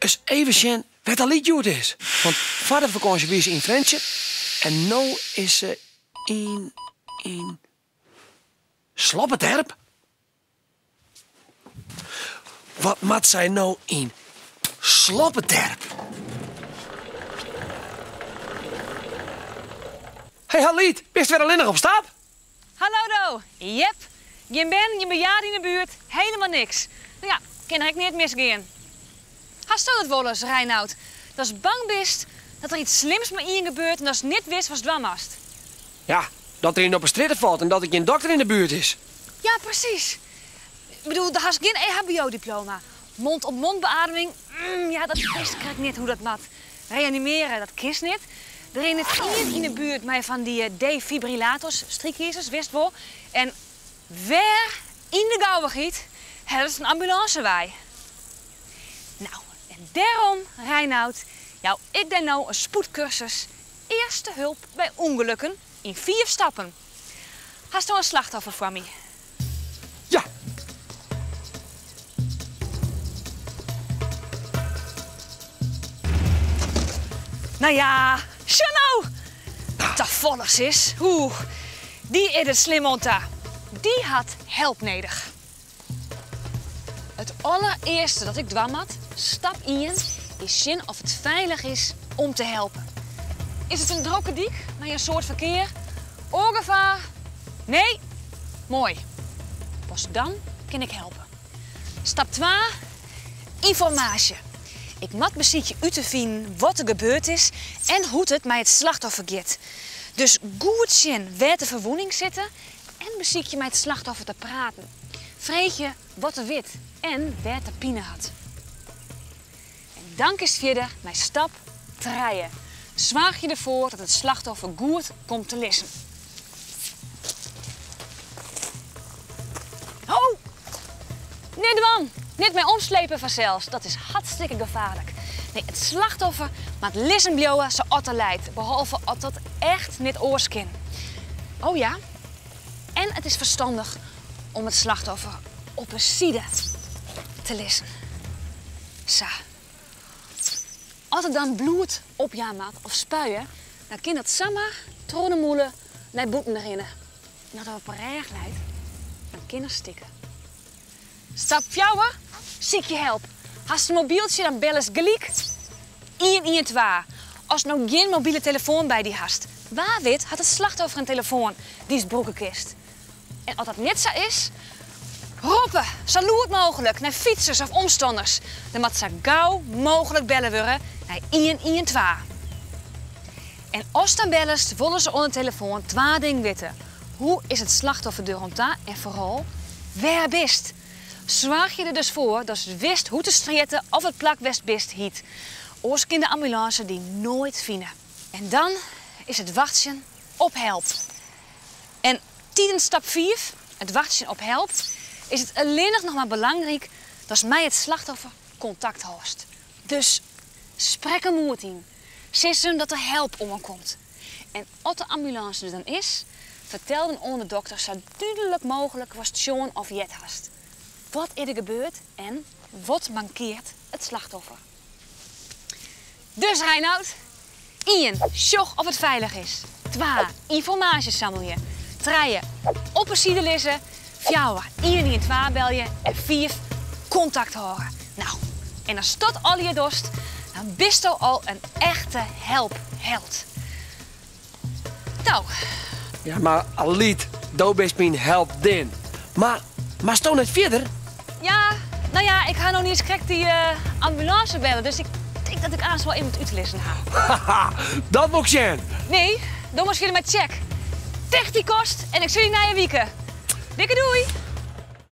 Ris even sjen wêr't Alyt hjoed is. Want foar de fakânsje wie se yn Frjentsjer en no is se yn yn Sloppeterp? Wat moat sy no yn Sloppeterp? Hey Alyt, bist wer allinnich op stap? Hallo do! Jep, gjin bern, gjin bejaarden yn 'e buert, helemaal niks. No ja, kin der ek neat misgean. Hasto dat wolris, Reinout, datst bang bist dat der iets slims mei ien gebeurt en datst net witst watst dwaan moatst? Ja, dat der ien op 'e strjitte falt en dat der gjin dokter yn 'e buert is. Ja, presys. Ik bedoel, do hast gjin EHBO-diploma. Mond-op-mond-beademing, mm, ja, dat witst krekt net hoe't dat moat. Reanimeare, dat kinst net. Der is net ien yn 'e buert mei fan dy defibrillators, strykizers, witst wol. En wêr yn de gauwichheid hellest in ambulânse wei? Nou, en dêrom, Reinout, jou ik dy no in spoedkursus Earste hulp by ûngelukken yn fiif stappen. Hasto in slachtoffer foar my? Ja. Nou ja, sjoch no! Tafallich sis. Oeh, dy is der slim oan ta. Dy hat help nedich. It allerearste dat ik dwaan moat, stap ien, is sjen oft it feilich is om te helpen. Is it in drokke dyk mei in soad ferkear? Oar gefaar? Nee? Moai. Pas dan kin ik helpe. Stap twa, ynformaasje. Ik moat besykje út te finen wat der gebeurd is en hoe't it mei it slachtoffer giet. Dus goed sjen wêr't de ferwûnings sitte en besykje mei it slachtoffer te praten. Freegje wat er wit en wêr't er pine hat. En dan kinst fierder mei stap trije. Soargje derfoar dat it slachtoffer goed komt te lizzen. Ho! Net dwaan! Net mei omslepen fansels, dat is hartstikke gefaarlik. Nee, it slachtoffer moat lizzen bliuwe sa at er leit, behalve at dat echt net oars kin. Oh ja, en it is ferstannich om it slachtoffer op 'e side te lizzen. Sa. As er dan bloed opjaan moat of spuie, dan kin dat samar troch de mûle nei bûten rinne. En as er op 'e rêch leit, dan kin er stikke. Stap fjouwer, sykje help. Hast in mobyltsje, dan bellest gelyk ien ien twa. Ast no gjin mobile telefoan by dy hast, wa wit hat it slachtoffer in telefoan dy'tst brûke kinst. En as dat net sa is, roppe sa lûd mooglik nei fytsers of omstanners. Der moat sa gau mooglik belle wurde nei ien ien twa. En ast dan bellest, wolle se oan de telefoan twa dingen witte, hoe is it slachtoffer der oan ta en foaral, wêr bist? Soargje der dus foar datst witst hoe't de strjitte of it plak wêr'tst bist hyt. Oars kin de ambulânse dy noait fine. En dan is it wachtsjen op help. En tidens stap fiif, it wachtsjen op help, is it allinnich noch mar belangryk datst mei it slachtoffer kontakt hâldst. Dus sprek him moed yn, sis him dat der help oankomt. En as de ambulânse der dan is, fertel dan oan de dokter sa dúdlik mooglik watst sjoen of heard hast. Wat is der gebeurd en wat mankeart it slachtoffer? Dus Reinout, ien, sjoch of it feilich is. Twa, ynformaasje sammelje. Trije, op 'e side lizze. Fjouwer, ien ien twa belje. En fiif, kontakt hâlde. Nou, en ast dat allegear dochst, dan bisto al in echte helpheld. Nou. Ja, mar Alyt, do bist myn heldin. Mar moatsto net fierder? Ja, no ja, ik ha no niis krekt dy ambulânse belle, dus ik tink dat ik aanst wol even wat út te lizzen ha. Haha, dat wol ik sjen. Nee, do moatst fierder mei Tsjek. Ticht dy kast en ik sjoch dy nije wike. Dikke doei!